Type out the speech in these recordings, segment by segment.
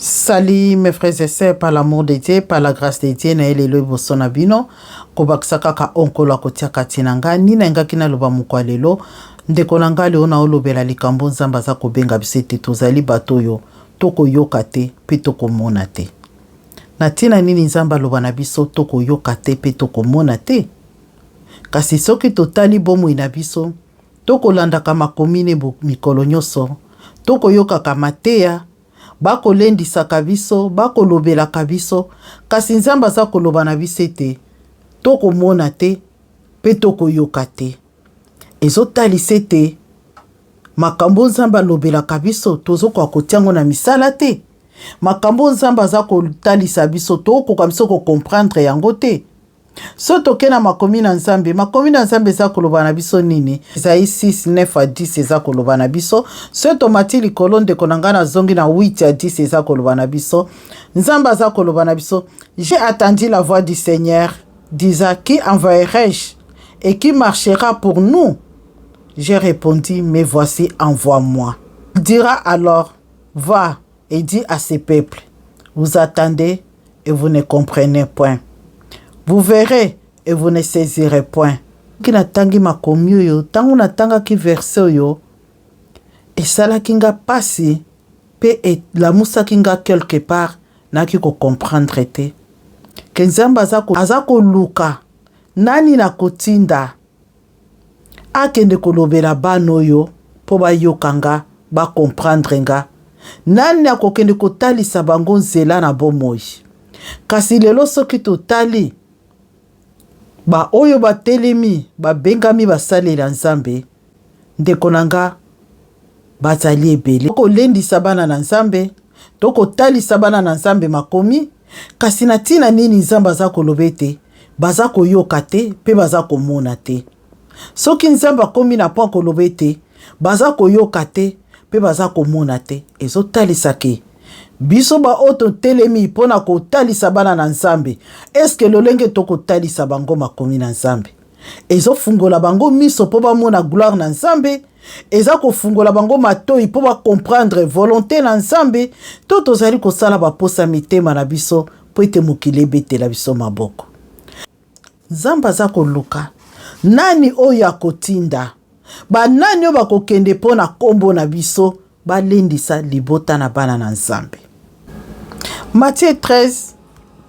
Salut mes frères et sœurs, par l'amour de Dieu, par la grâce de Dieu, na lelo liboso na bino, kobakisa kaka oyo Nkolo akotia kati na ngai, nini nayingaki naloba mokwa ya lelo, ndeko na ngai lelo naolobela likambo Nzambe aza kobenga biso ete tozali bato oyo tokoyoka te mpe tokomona te. Na ntina nini Nzambe aloba na biso tokoyoka te mpe tokomona te? Kasi soki totali bomoi na biso, tokolandaka makomi ne mikolo nyonso, tokoyokaka mateya, bakolendisaka biso, bakolobelaka biso, kasi Nzambe aza koloba na biso ete tokomona te mpe tokoyoka te. Ezotalisa ete makambo Nzambe alobelaka biso tozokoka kotia yango na misala te. Makambo Nzambe aza kotalisa biso tokokoka biso kocomprendre yango te. So toke na makomi na Nzambe, makomi na Nzambe eza koloba na biso nini? Esaïe 6, 9 à 10 eza koloba na biso. So tomati likolo, ndeko na ngai, nazongi na 8 à 10 eza koloba na biso. Nzambe aza koloba na biso: "J'ai entendu la voix du Seigneur disant: Qui envoyerai-je et qui marchera pour nous? J'ai répondu: Me voici, envoie-moi. Il dira alors: Va et dis à ces peuples: Vous entendez et vous ne comprenez point. Vous verrez et vous ne saisirez point." Soki natangi makomi oyo, ntango natangaki verset oyo, esalaki nga mpasi mpe elamusaki nga quelque part. Nayaki kocomprendre te ke Nzambe aza koluka nani na kotinda akende kolobela bana oyo mpo bayoka nga, bacomprendre nga, nani akokende kotalisa bango nzela na bomoi. Kasi lelo soki totali baoyo batelemi, babengami basalela Nzambe, ndeko na nga, bazali ebele kolendisa bana na Nzambe to kotalisa bana na Nzambe makomi. Kasi na ntina nini Nzambe aza koloba ete baza koyoka te mpe baza komona te? Soki Nzambe akomi na point koloba ete baza koyoka te mpe baza komona te, ezotalisa ke biso baoyo totelemi mpo na kotalisa bana na Nzambe, eske lolenge tokotalisa bango makomi na Nzambe ezofungola bango miso mpo bamona gloire na Nzambe, eza kofungola bango matoi mpo bacomprendre volonté na Nzambe, to tozali kosala baposa mitema na biso mpo ete mokili ebetela biso maboko? Nzambe aza koluka nani oyo akotinda, banani oyo bakokende mpo na nkombo na biso balendisa libota na bana na Nzambe. Matthieu 13,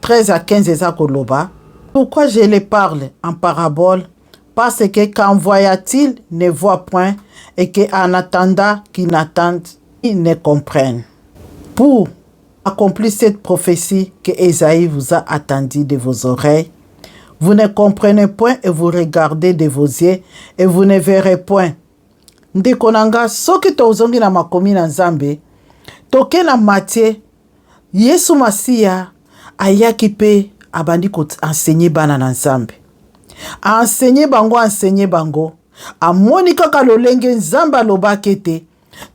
13 à 15 eza koloba: "Pourquoi je les parle en parabole? Parce que qu'en voyant-ils ne voient point et que en entendant qu'ils n'entendent, ils ne comprennent. Pour accomplir cette prophétie que Esaïe vous a entendu de vos oreilles, vous ne comprenez point et vous regardez de vos yeux et vous ne verrez point." Ndeko na nga, soki tozongi na makomi na Nzambe, toke na Matthieu, Yesu Masiya ayaki mpe abandi koenseigner bana na Nzambe, aenseigner bango, aenseigner bango. Amoni kaka lolenge Nzambe alobaki ete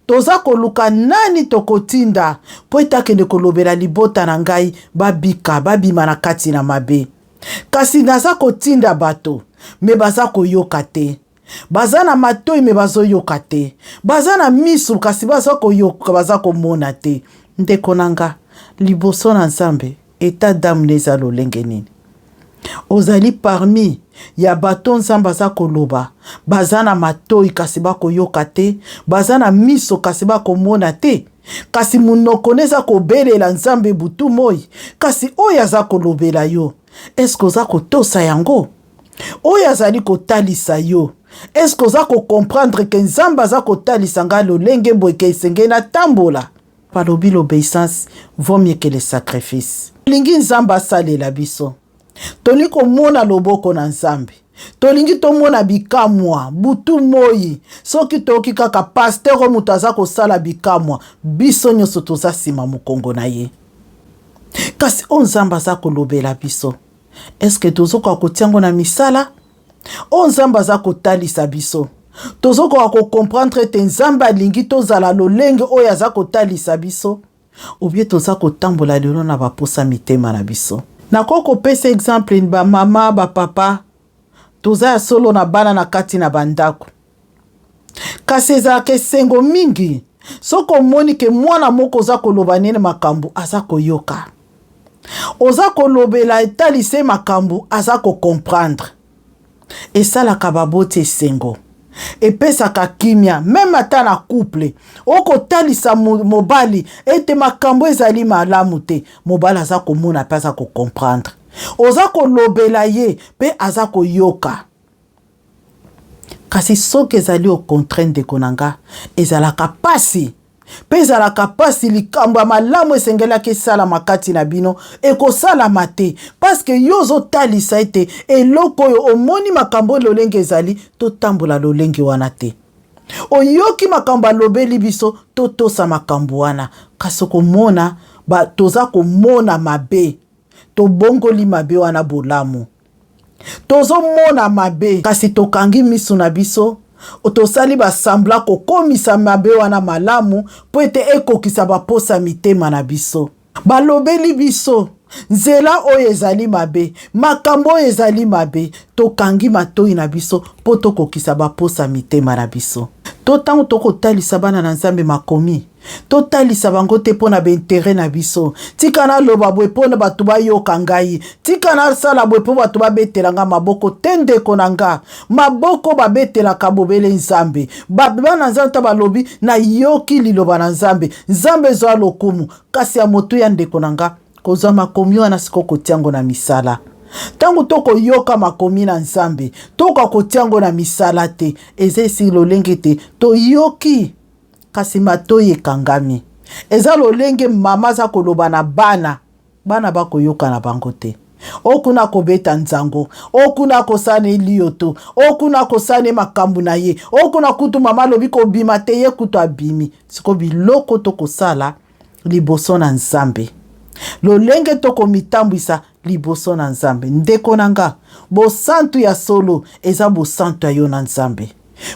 toza koluka nani tokotinda mpo ete akende kolobela libota na ngai, babika, babima na kati na mabe. Kasi naza kotinda bato, mais baza koyoka te. Baza na matoi, mais bazoyoka te. Baza na miso, kasi baza koyoka, baza komona te. Ndeko na nga, liboso na Nzambe, état d'âme na eza lolenge nini? Ozali parmi ya bato Nzambe aza koloba baza na matoi kasi bakoyoka te, baza na miso kasi bakomona te, kasi monoko na eza kobelela Nzambe butu moi? Kasi oyo aza kolobela yo, eske oza kotosa yango? Oyo azali kotalisa yo, eske oza kocomprendre ke Nzambe aza kotalisa ngai lolenge boye ke esengeli natambola? Balobi l'obéissance vaut mieux que le sacrifice. Tolingi Nzambe asalela biso, tolingi komona loboko na Nzambe, tolingi tomona bikamwa butu moi. Soki toyoki kaka pasteur oyo moto aza kosala bikamwa, biso nyonso toza nsima mokongo na ye. Kasi oyo Nzambe aza kolobela biso, eske tozokoka kotia yango na misala? Oyo Nzambe aza kotalisa biso, tozokoka kocomprendre ete Nzambe alingi tozala lolenge oyo aza kotalisa biso, ou bien toza kotambola lelo na baposa mitema na biso? Nakoki kopesa exemple, bamama, bapapa, toza ya solo na bana na kati na bandako, kasi ezalaka esengo mingi. Soki omoni ke mwana moko oza koloba nini makambo aza koyoka, oza kolobela etalise makambo aza kocomprendre, esalaka baboti esengo, epesaka kimia. Meme ata na couple, okotalisa mobali ete makambo ezali malamu te, mobali aza komona mpe aza kocomprendre. Oza kolobela ye mpe aza koyoka. Kasi soki ezali au contraire, ndeko na nga, ezalaka pasi mpe ezalaka mpasi. Likambo ya malamu esengelaki esalama kati na bino ekosalama te, parce que yo ozotalisa ete eloko oyo omoni makambo lolenge ezali, totambola lolenge wana te. Oyoki makambo alobeli biso, totosa makambo wana. Kasi okomona toza komona mabe, tobongoli mabe wana bolamu. Tozomona mabe, kasi tokangi miso na biso, tosali basambla kokomisa mabe wana malamu mpo ete ekokisa baposa mitema na biso. Balobeli biso nzela oyo ezali mabe, makambo oyo ezali mabe, tokangi matoi na biso mpo tokokisa baposa mitema na biso. To ntango tokotalisa bana na Nzambe makomi, totalisa bango te mpo na baintérêt na biso. Tika naloba boye mpo na bato bayoka ngai, tika nasala boye mpo bato babetela nga maboko. Te, ndeko na nga, maboko babetelaka bobele Nzambe. Bana Nzambe ta balobi nayoki liloba na Nzambe, Nzambe ezwa lokumu. Kasi ya motuya, ndeko na nga, kozwa makomi wana sikoyo, kotia yango na misala. Ntango tokoyoka makomi na Nzambe, toka kotia yango na misala te, eza esi lolenge te toyoki kasi matoi ekangami. Eza lolenge mama aza koloba na bana, bana bakoyoka na bango te. Okuna kobeta nzango, okuna kosala elioto, okuna kosala makambo na ye, okuna kutu mama alobi kobima te, ye kutu abimi. Siko biloko tokosala liboso na Nzambe, lolenge tokomitambwisa liboso na Nzambe, ndeko na nga, bosantu ya solo eza bosantu ya yo na Nzambe.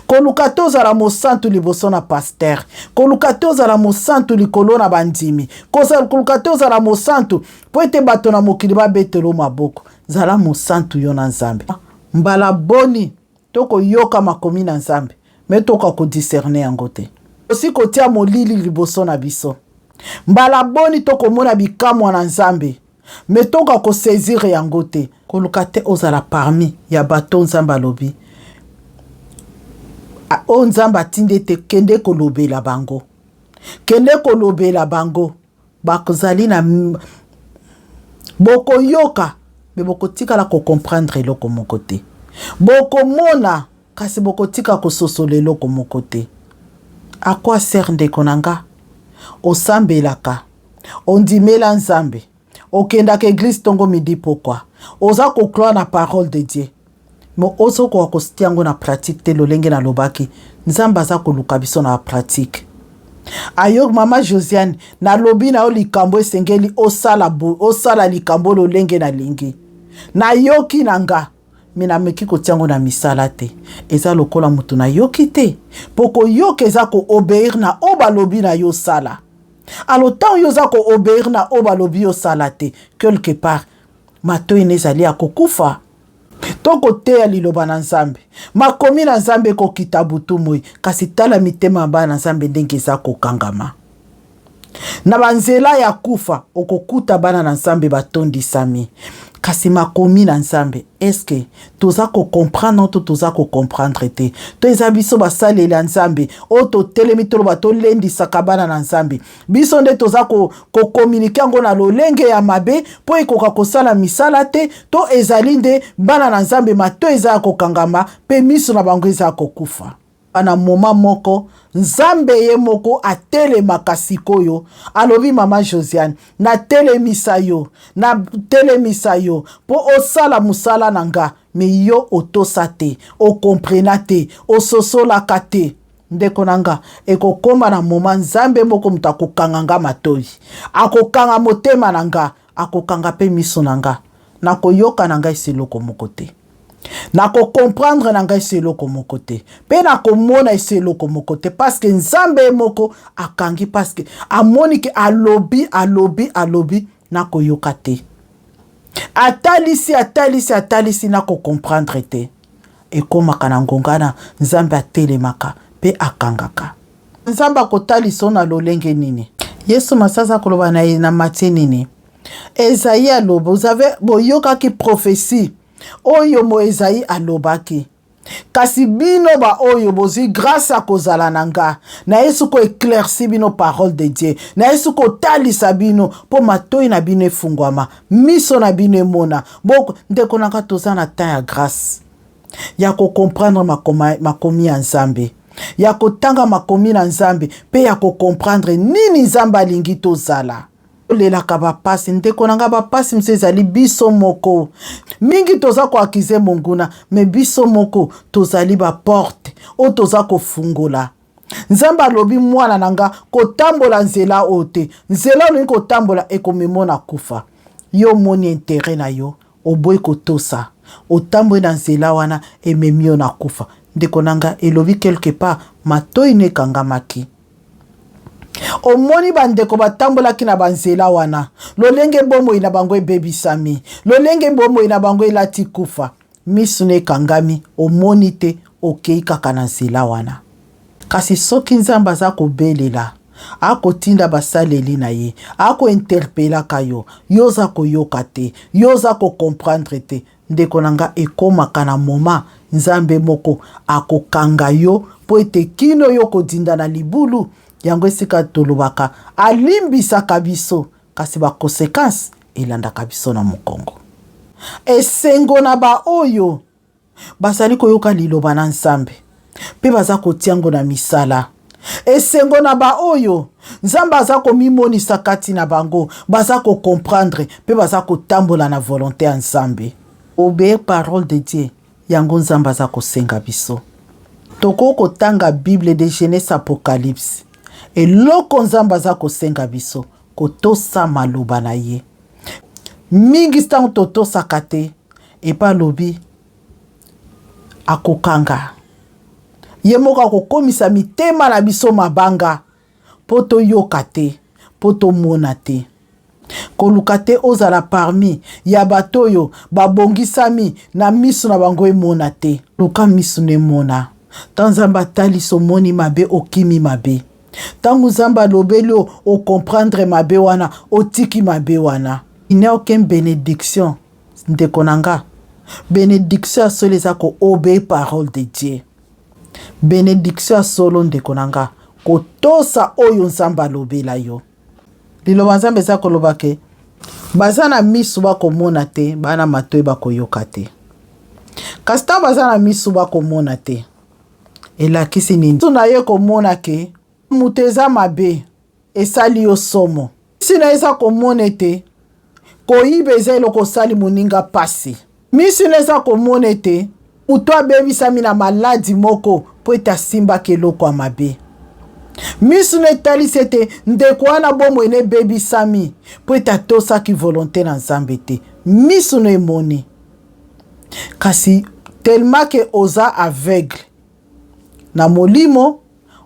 Koluka te ozala mosantu liboso na pasteur, koluka te ozala mosantu likolo na bandimi, koluka te ozala mosantu mpo ete bato na mokili babetelo maboko. Zala mosantu yo na Nzambe. Mbala boni tokoyoka makomi na Nzambe, me toka kodiscerne yango te? Osi kotia molili liboso na biso. Mbala boni tokomona bikamwa na Nzambe, me toka kosaisir yango te? Koluka te ozala parmi ya bato Nzambe alobi, oyo Nzambe atindi ete kende kolobela bango, kende kolobela bango. Bakozali na bokoyoka, me bokotikala kocomprendre eloko moko te. Bokomona, kasi bokotika kososola eloko moko te. À quoi sert, ndeko na nga, osambelaka, ondimela Nzambe, okendaka église ntongo, midi, pokwa, oza kocroire na parole de Dieu, me ozokoka kotia yango na pratique te? Lolenge nalobaki, Nzambe aza koluka biso na pratique. Ayo mama Josiane, nalobi na yo likambo esengeli osala, osala likambo lolenge nalingi. Nayoki na nga, me nameki kotia yango na misala te. Eza lokola moto nayoki te, mpo koyoka eza koobéir na oyo balobi na yo osala. Alors ntango yo oza koobéir na oyo balobi yo osala te, quelque part matoi na ezali ya kokufa. Tokoteya liloba na Nzambe, makomi na Nzambe ekokita butu moi, kasi tala mitema ya bana na Nzambe ndenge eza kokangama na banzela ya kufa. Okokuta bana na Nzambe batondisami, kasi makomi na Nzambe, eske toza kocomprendre to toza kocomprendre te? To eza biso basaleli ya Nzambe oyo totelemi toloba tolendisaka bana na Nzambe, biso nde toza kocommuniquer yango na lolenge ya mabe mpo ekoka kosala misala te? To ezali nde bana na Nzambe mato eza ya kokangama mpe miso na bango eza ya kokufa? Na moma moko Nzambe ye moko atelemaka sikoyo, alobi: "Mama Josiane, natelemisa yo, natelemisa yo mpo osala mosala na nga, me yo otosa te, ocomprena te, ososolaka te." Ndeko na nga, ekokóma na moma Nzambe moko moto akokanga nga matoi, akokanga motema na nga, akokanga mpe miso na nga. Nakoyoka na ngai esi eloko moko te, nakocomprendre na ngai esi eloko moko te, mpe nakomona esi eloko moko te, parce que Nzambe ye moko akangi, parce que amoni ke alobi, alobi, alobi, nakoyoka te, atalisi, atalisi, atalisi, nakocomprendre te. Ekómaka na ngonga na Nzambe atelemaka mpe akangaka. Nzambe akotalisa yo na lolenge nini? Yesu Masiya aza koloba na, na Matie nini? Ezayi aloba, vous avez, boyokaki prophetie oyo mo Ezayi alobaki. Kasi bino baoyo bozwi grâce ya kozala na nga, naye ko éclaircir bino parole de Dieu, naye kotalisa bino mpo matoi na bino efungwama, miso na bino emona. Bo ndeko na nga, toza na temps ya grâce ya kocomprendre makomi ya Nzambe, ya kotanga makomi na Nzambe mpe ya kocomprendre nini Nzambe alingi tozala. Olelaka bapasi, ndeko na nga, bapasi mosusu ezali biso moko. Mingi toza koaccuser monguna, mais biso moko tozali baporte oyo toza kofungola. Nzambe alobi: "Mwana na nga, kotambola nzela oyo te. Nzela olingi kotambola ekomema na kufa." Yo omoni intérêt na yo, oboyi kotosa, otamboli na nzela wana, ememi yo na kufa. Ndeko na nga, elobi quelque part matoi no ekangamaki. Omoni bandeko batambolaki na banzela wana, lolenge bomoi na bango ebebisami, lolenge bomoi na bango elati kufa. Miso no ekangami, omoni te, okei kaka na nzela wana. Kasi soki Nzambe aza kobelela, akotinda basaleli na ye, akointerpellaka yo, yo oza koyoka te, yo oza kocomprendre te. Ndeko na nga, ekomaka na moma Nzambe moko akokanga yo mpo ete kino yo kodinda na libulu. Yango esika tolobaka alimbisaka biso, kasi baconséquence elandaka biso na mokongo. Esengo na baoyo bazali koyoka liloba na Nzambe mpe baza kotia yango na misala. Esengo na baoyo Nzambe aza komimonisa kati na bango, baza kocomprendre mpe baza kotambola na volonté ya Nzambe. Obéir parole de Dieu, yango Nzambe aza kosenga biso. Tokoki kotanga Bible de Genèse Apocalypse, eloko Nzambe aza kosenga biso, kotosa maloba na ye. Mingi ntango totosaka te, epa alobi akokanga ye moko, akokomisa mitema na biso mabanga mpo toyoka te, mpo tomona te. Koluka te ozala parmi ya bato oyo babongisami na miso na bango emona te. Luka miso na emona. Ntango Nzambe atalisi, omoni mabe, okimi mabe. Ntango Nzambe alobeli yo, ocomprendre mabe wana, otiki mabe wana. Il n'y a aucune bénédiction, ndeko na nga. Bénédiction ya solo eza koobéir parole de Dieu. Bénédiction ya solo, ndeko na nga, kotosa oyo Nzambe alobela yo. Liloba Nzambe eza koloba ke baza na miso bakomona te, baa na matoi bakoyoka te. Kasi ntango baza na miso bakomona te, elakisi nini? Na ye komona ke moto eza mabe, esali yo somo. Miso na eza komona ete koyiba eza eloko osali moninga pasi. Miso na eza komona ete moto abebisami na maladi moko mpo ete asimbaki eloko ya mabe. Miso na etalisi ete ndeko wana bomoi na ebebisami mpo ete atosaki volonté na Nzambe te. Miso na emoni, kasi tellement ke oza aveugle na molimo,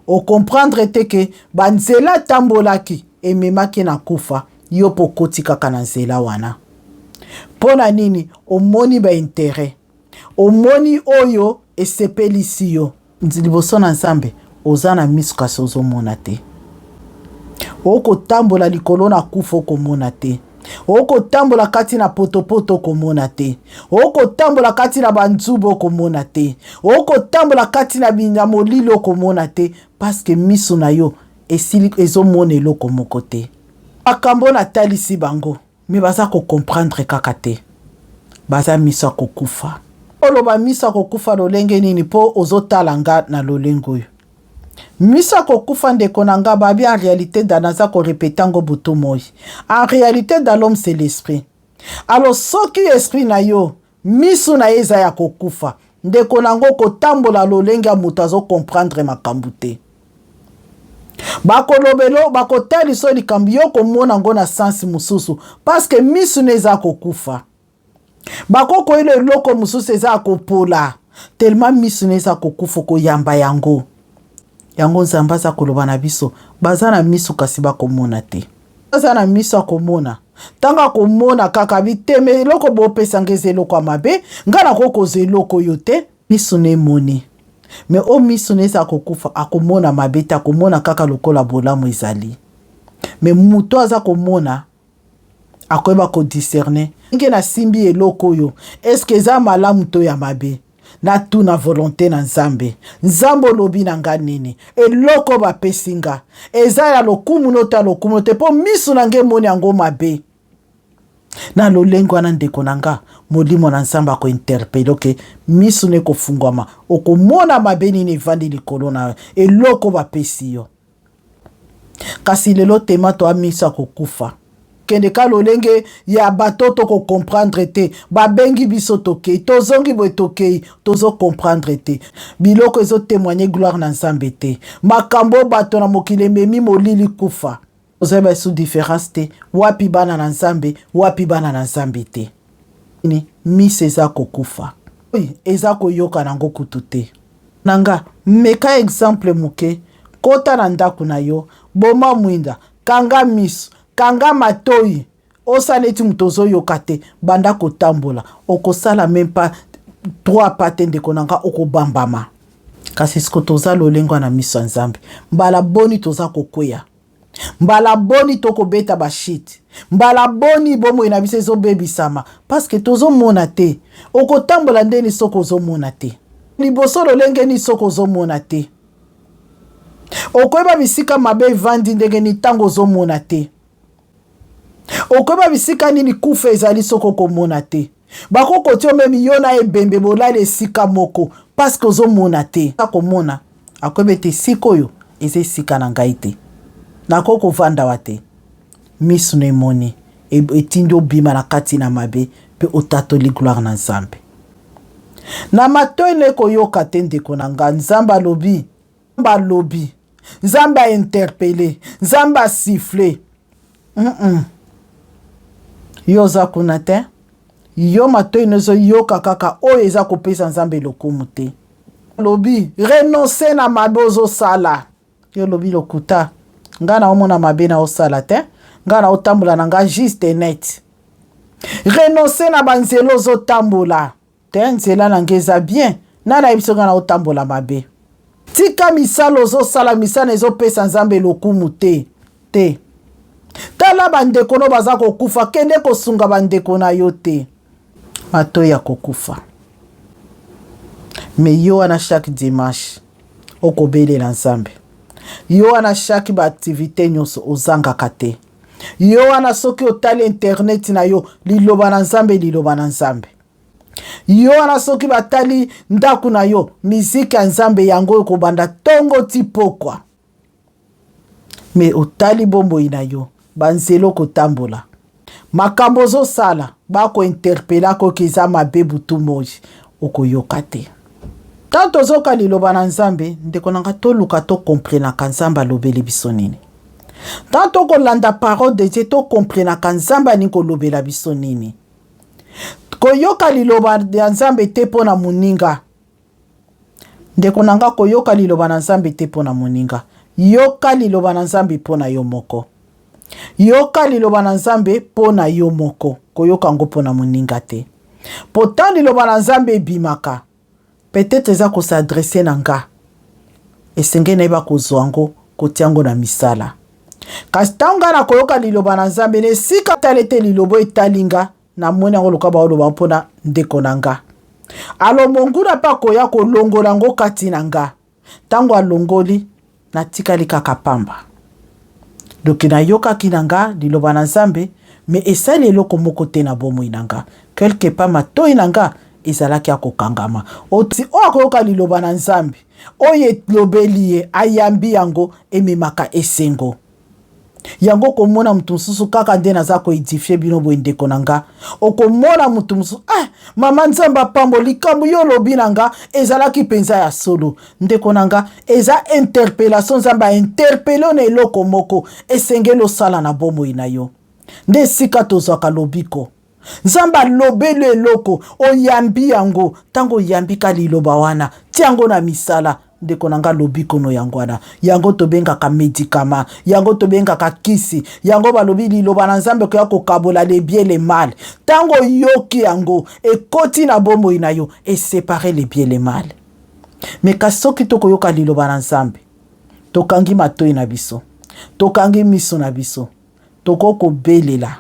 ocomprendre te ke banzela atambolaki ememaki na kufa. Yo mpo okoti kaka na nzela wana. Mpo na nini? Omoni baintérêt, omoni oyo esepelisi yo. Liboso na Nzambe, oza na miso kasi ozomona te. Okotambola likolo na kufa, okomona te. Okotambola kati na potopoto, okomona te. Okotambola kati na banzubu, okomona te. Okotambola kati na molili, okomona te, parce que miso na yo esili ezomona eloko moko te. Makambo natalisi bango, mais baza kocomprendre kaka te, baza miso ya kokufa. Oloba miso ya kokufa lolenge nini? Mpo ozotala nga na lolenge oyo, miso ya kokufa, ndeko na nga, babi en réalité da naza korépéter yango butu moi. En réalité, dans l'homme, c'est l'esprit. Alors soki esprit na yo, miso na ye eza ya kokufa, ndeko na ngo, kotambola lolenge ya moto azocomprendre makambo te. Bakolobelo, bakotalisa likambo, yo komona yango na sens mosusu, parce que miso na eza kokufa. Bakokoyela eloko mosusu eza ya kopola, tellement miso na eza kokufa, koyamba yango. Yango Nzambe aza koloba na biso: baza na miso kasi bakomona te. Aza na miso akomona, ntango akomona kaka biteme, eloko bopesanga eza eloko ya mabe, ngai nakoki kozwa eloko oyo te. Miso na emoni. Mais oyo miso na ye eza kokufa akomona mabe te, akomona kaka lokola bolamu ezali. Mais moto aza komona akoyeba ko discerner ndenge nasimbi eloko oyo, eske eza malamu to ya mabe? Natuna volonte na Nzambe. Nzambe olobi na nga nini? Eloko bapesi nga eza ya lokumu no to ya lokumu te, mpo miso na nga emoni yango mabe. Na lolenge wana, ndeko na nga, molimo na Nzambe akointerpeller, oke miso na ekofungwama, okomona mabe nini evandi likolo na eloko bapesi yo. Kasi lelo tema toa miso ya kokufa. Kende ka lolenge ya bato tokocomprendre te. Babengi biso, tokei, tozongi boye, tokei, tozocomprendre te. Biloko ezotémoigne gloire na Nzambe te. Makambo bato na mokili ememi molili, kufa. Ozoyeba su différence te, wapi bana na Nzambe, wapi bana na Nzambe te. Ni miso eza kokufa, eza koyoka nango kutu te. Na nga meka exemple moke: kota na ndako na yo, boma mwinda, kanga miso, kanga matoi, osala neti moto ozoyoka te, banda kotambola. Okosala même pas trois pas te, ndeko na nga, okobambama. Kasi siko toza lolengo na miso ya Nzambe. Mbala boni toza kokweya? Mbala boni tokobeta bashite? Mbala boni bomoi na biso ezobebisama parce que tozomona te? Okotambola ndeni soki ozomona te liboso? Lolenge nini soki ozomona te? Okoyeba bisika mabe evandi ndenge nini ntango ozomona te? Okoyeba bisika nini kufa ezali soki okomona te? Bakokotia omemi yo na ebembe, bolala esika moko parce que ozomona te. Akomona, akoyeba ete esika oyo eza esika na ngai te, nakoki kovanda wa te. Miso na emoni, etindi obima na kati na mabe mpe otatoli gloire na Nzambe. Na matoi na ekoyoka te, ndeko na nga. Nzambe alobi, Nzambe alobi, Nzambe ainterpeller, Nzambe asiffler. Yo oza kuna te, yo matoi na ezoyoka kaka oyo eza kopesa Nzambe lokumu te. Alobi: renonce na mabe ozosala. Yo olobi: lokuta, ngai naomona mabe na osala te, ngai naotambola na ngai juste net. Renonce na banzela ozotambola te. Nzela na ngai eza bien, nani nayebi so ngai naotambola mabe? Tika misala ozosala, misala ezopesa Nzambe lokumu te te. Tala bandeko no baza kokufa, kende kosunga bandeko na yo te. Matoi ya kokufa, mais yo wana chaque dimanche okobelela Nzambe. Yo wana chaque baactivité nyonso ozangaka te. Yo wana soki otali internet na yo, liloba na Nzambe, liloba na Nzambe. Yo wana soki batali ndako na yo, miziki ya Nzambe yango ekobanda ntongo ti pokwa. Mais otali bomoi na yo, banzela okotambola, makambo ozosala, bakointerpeller koki eza mabe butu moi, okoyoka te. Ntango tozoka liloba na Nzambe, ndeko na nga, toluka tokomprenaka Nzambe alobeli biso nini. Ntango tokolanda parole de Dieu, tokomprenaka Nzambe alingi kolobela biso nini. Koyoka liloba ya Nzambe te mpo na moninga, ndeko na nga. Koyoka liloba na Nzambe te mpo na moninga. Yoka liloba na Nzambe mpo na yo moko. Yoka liloba na Nzambe mpo na yo moko, koyoka yango mpo na moninga te. Pourtant liloba na Nzambe ebimaka, peut-être eza kos'adresser na nga, esengeli nayeba kozwa yango, kotia yango na misala. Kasi ntango ngai nakoyoka liloba na Nzambe na esika tala ete liloba etali nga, namoni yango lokola baoloba mpona ndeko na nga, alo monguna mpe akoya kolongola yango kati na nga. Ntango alongoli, natikali kaka pamba. Doki nayokaki na nga liloba na Nzambe, mais esali eloko moko te na bomoi na nga. Quelque part matoi na nga ezalaki ya kokangama. Oti oyo akoyoka liloba na Nzambe oyo elobeli ye, ayambi yango, ememaka esengo. Yango okomona moto mosusu kaka nde naza koédifier bino boye, ndeko na nga. Okomona moto mosusu: ah, mama, Nzambe apambo likambo yo olobi na nga, ezalaki mpenza ya solo. Ndeko na nga, eza interpellation. Nzambe ainterpeller na eloko moko esengeli osala na bomoi na yo. Nde esika tozwaka lobiko. Nzambe alobeli eloko, oyambi yango. Ntango oyambi ka liloba wana, tia yango na misala, ndeko na nga, lobiko no yango wana. Yango tobengaka médicament, yango tobengaka kisi. Yango balobi liloba na Nzambe koya kokabola le bien, le mal. Ntango oyoki yango, ekoti na bomoi na yo, eséparer le bien, le mal. Me kasi soki tokoyoka liloba na Nzambe, tokangi matoi na biso, tokangi miso na biso, tokoki kobelela,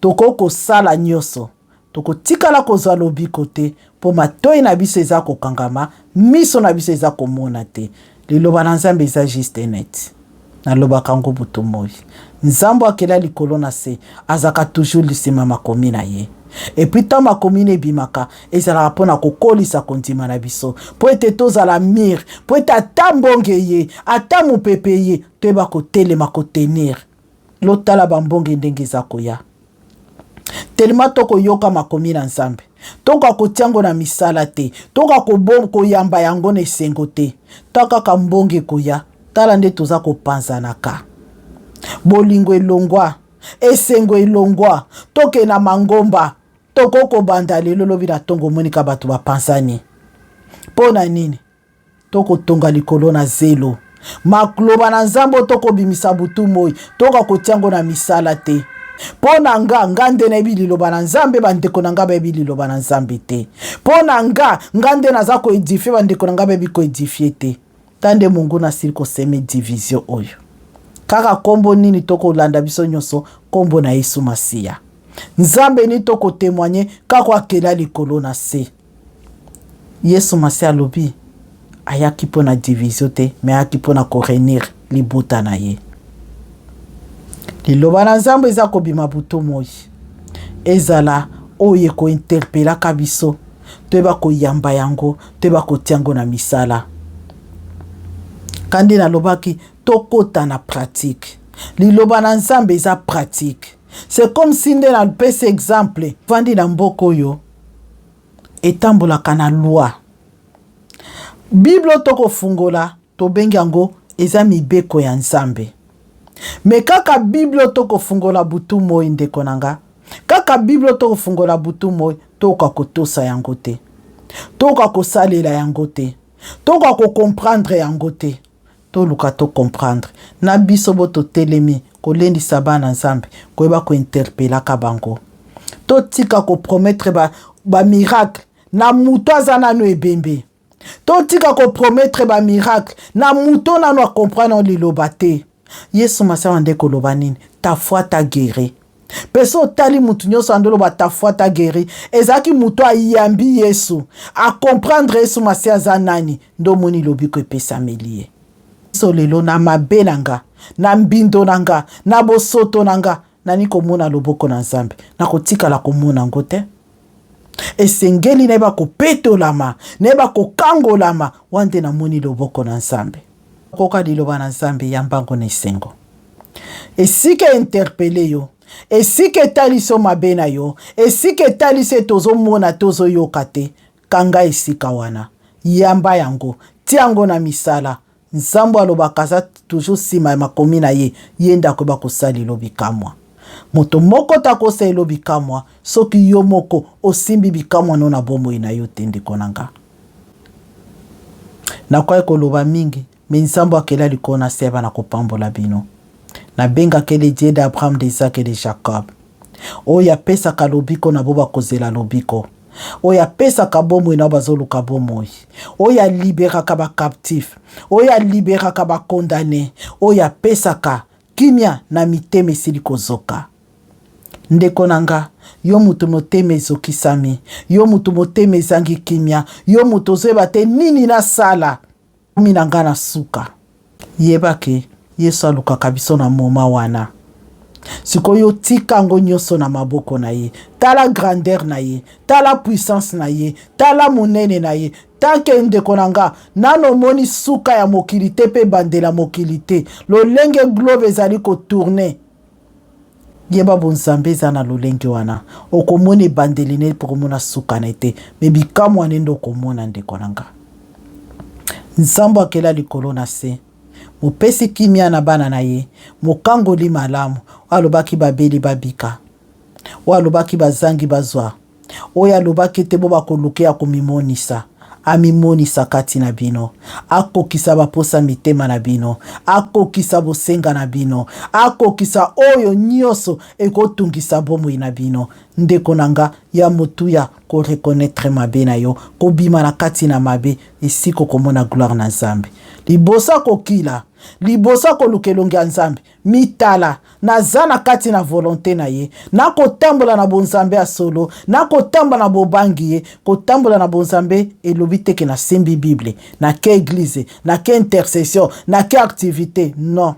tokoki kosala nyonso, tokotikala kozwa lobiko te, mpo matoi na biso eza kokangama, miso na biso eza komona te. Liloba na Nzambe eza juste net. Nalobaka yango butu moi. Nzambe akela likolo na se, azalaka toujours lisima makomi na ye. Epuis ntango makomi na ebimaka, ezalaka mpo na kokolisa kondima na biso, mpo ete tozala mire, mpo ete ata mbonge eye, ata mopepe eye, toyeba kotelema, kotenir. Lotala bambonge ndenge eza koya. Telema tokoyoka makomi na Nzambe, tokoka kotia yango na misala te, tokoka koyamba yango na esengo te. Ta kaka mbonge ekoya, tala nde toza kopanzanaka. Bolingo elongwa, esengo elongwa, tokende na mangomba, toko kobanda lelo lobi na tongo omonika bato bapanzani. Mpo na nini? Tokotonga likolo na zelo. Makloba na Nzambe oyo tokobimisa butu moi, tokoka kotia yango na misala te. Mpo na nga, nga nde nayebi liloba na Nzambe, bandeko na nga bayebi liloba na Nzambe te. Mpo na nga, nga nde naza koedifie, bandeko na nga bayebi koedifie te. Ta nde monguna asili koseme division oyo. Kaka nkombo nini tokolanda biso nyonso? Nkombo na Yesu Masiya. Nzambe nini tokotemoigne? Kaka akela likolo na se. Yesu Masiya alobi ayaki mpo na division te, me ayaki mpo na korenir libota na ye. Liloba na Nzambe eza kobima butu moi, ezala oyo ekointerpelaka biso, toyeba koyamba yango, toyeba kotia yango na misala. Kandi nalobaki tokota na pratique. Liloba na Nzambe eza pratique. C'est comme si nde napesi exemple, vandi na mboka oyo etambolaka na loi. Bible oyo tokofungola tobengi yango eza mibeko ya Nzambe. Me kaka Bible oyo tokofungola butu moi, ndeko na nga, kaka Bible oyo tokofungola butu moi, tokoka kotosa yango te, tokoka kosalela yango te, tokoka kokomprendre yango te. Toluka to comprendre na biso bo totelemi kolendisa bana Nzambe, koyeba kointerpelaka bango. Totika kopromettre ba, ba miracle na moto aza nano ebembe. Totika kopromettre ba miracle na moto nano akomprendre liloba te. Yesu Masiya nde koloba nini? Ta foi t'a guéri. Mpe so otali moto nyonso andoloba ta foi t'a guéri, ezalaki moto ayambi Yesu, akomprendre Yesu Masiya aza nani, nde omoni lobiko epesameli ye. So lelo na mabe na nga, na mbindo na nga, na bosoto na nga, nani komona loboko na Nzambe? Nakotikala komona yango te. Esengeli nayeba kopetolama, nayeba kokangolama, wana nde namoni loboko na Nzambe. Koka liloba na Nzambe, yamba yango na esengo. Esika interpele yo, esika etalisi yo mabe na yo, esika etalisi ete ozomona te, ozoyoka te, kanga esika wana, yamba yango, tia yango na misala. Nzambe alobaka aza toujours nsima ya makomi na ye, ye nde akoyeba kosalela bikamwa. Moto moko te akosalela bikamwa soki yo moko osimbi bikamwa no na bomoi na yo te, ndeko na nga. Nakoki koloba mingi, me Nzambe akela likolo na se na kopambola bino. Nabengaka le Dieu d'Abraham, d'Isaac et de Jacob, oyo apesaka lobiko na bo bakozela lobiko, oyo apesaka bomoi na bazoluka bomoi, oyo aliberaka bacaptif, oyo aliberaka bakondane, oyo apesaka kimia na mitema esili kozoka. Ndeko na nga, yo moto motema ezokisami, yo moto motema ezangi kimia, yo moto ozoyeba te nini nasala, komi na nga na suka. Yeba ke Yesu alukaka biso na moma wana. Sikoyo tika yango nyonso na maboko na ye. Tala grandeur na ye, tala puissance na ye, tala monene na ye. Tanke ndeko na nga, nano omoni suka ya mokili te mpe ebandela mokili te. Lolenge globe ezali kotourne, yeba bonzambe eza na lolenge wana. Okomona ebandeli ne mpo okomona suka na ye te, me bikamwa ne nde okomona ndeko na nga. Nzambe akela likolo na se, mopesi kimia na bana na ye, mokangoli malamu, oyo alobaki babeli babika, oyo alobaki bazangi bazwa, oyo alobaki ete bo bakoluka ya komimonisa. Amimonisa kati na bino, akokisa baposa mitema na bino, akokisa bosenga na bino, akokisa oyo nyonso ekotungisa bomoi na bino. Ndeko na nga ya motuya, ko reconnaître mabe na yo, kobima na kati na mabe, esika okomona gloire na Nzambe. Liboso ya kokila, liboso ya koluka elongi ya Nzambe, mitala, naza na kati na volonte na ye, nakotambola na bonzambe ya solo, nakotambola na bobangi ye. Kotambola na bonzambe elobi te ke nasimbi Bible, nake eglise, nake intercession, nake activité. Non,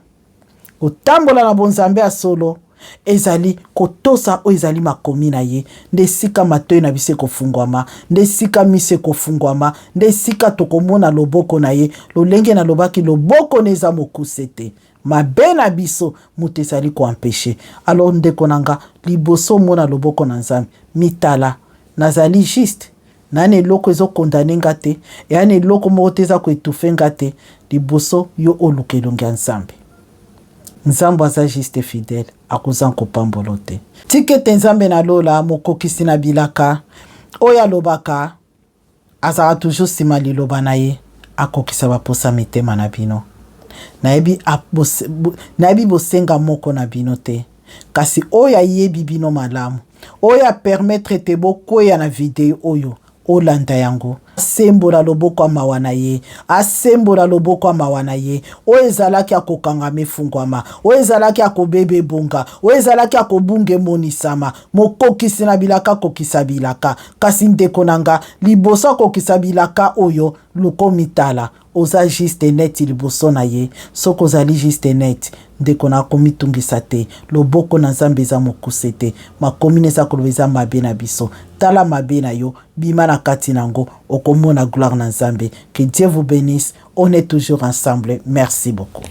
kotambola na bonzambe ya solo ezali kotosa oyo ezali makomi na ye. Nde esika matoi na biso ekofungwama, nde esika miso ekofungwama, nde esika tokomona loboko na ye. Lolenge nalobaki, loboko na eza mokuse te, mabe na biso moto ezali koempêcher. Alors ndeko na nga, liboso omona loboko na Nzambe, mitala: nazali juste na eloko ezocondamner nga te, eya na eloko moko te eza koétouffer nga te. Liboso yo oluka elongi ya Nzambe, Nzambe aza juste, fidèle, akoza kopambola te. Tika ete Nzambe na lola, mokokisi na bilaka, oyo alobaka azalaka toujours nsima liloba na ye, akokisa baposa mitema na bino. Nayebi, nayebi bosenga moko na bino te, kasi oyo ayebi bino malamu, oyo apermettre ete bokweya na video oyo, olanda yango, asembola loboko ya mawa na ye, asembola loboko ya mawa na ye. Oyo ezalaki akokangama efungwama, oyo ezalaki akobeba ebonga, oyo ezalaki akobunga emonisama. Mokokisi na bilaka akokisa bilaka. Kasi ndeko na nga, liboso akokisa bilaka oyo, luka mitala: oza juste net liboso na ye? Soki ozali juste net, ndeko na, komitungisa te. Loboko na Nzambe eza mokuse te. Makomi na eza koloba eza mabe na biso. Tala mabe na yo, bima na kati nango, okomona gloire na Nzambe. Que Dieu vous bénisse. On est toujours ensemble. Merci beaucoup.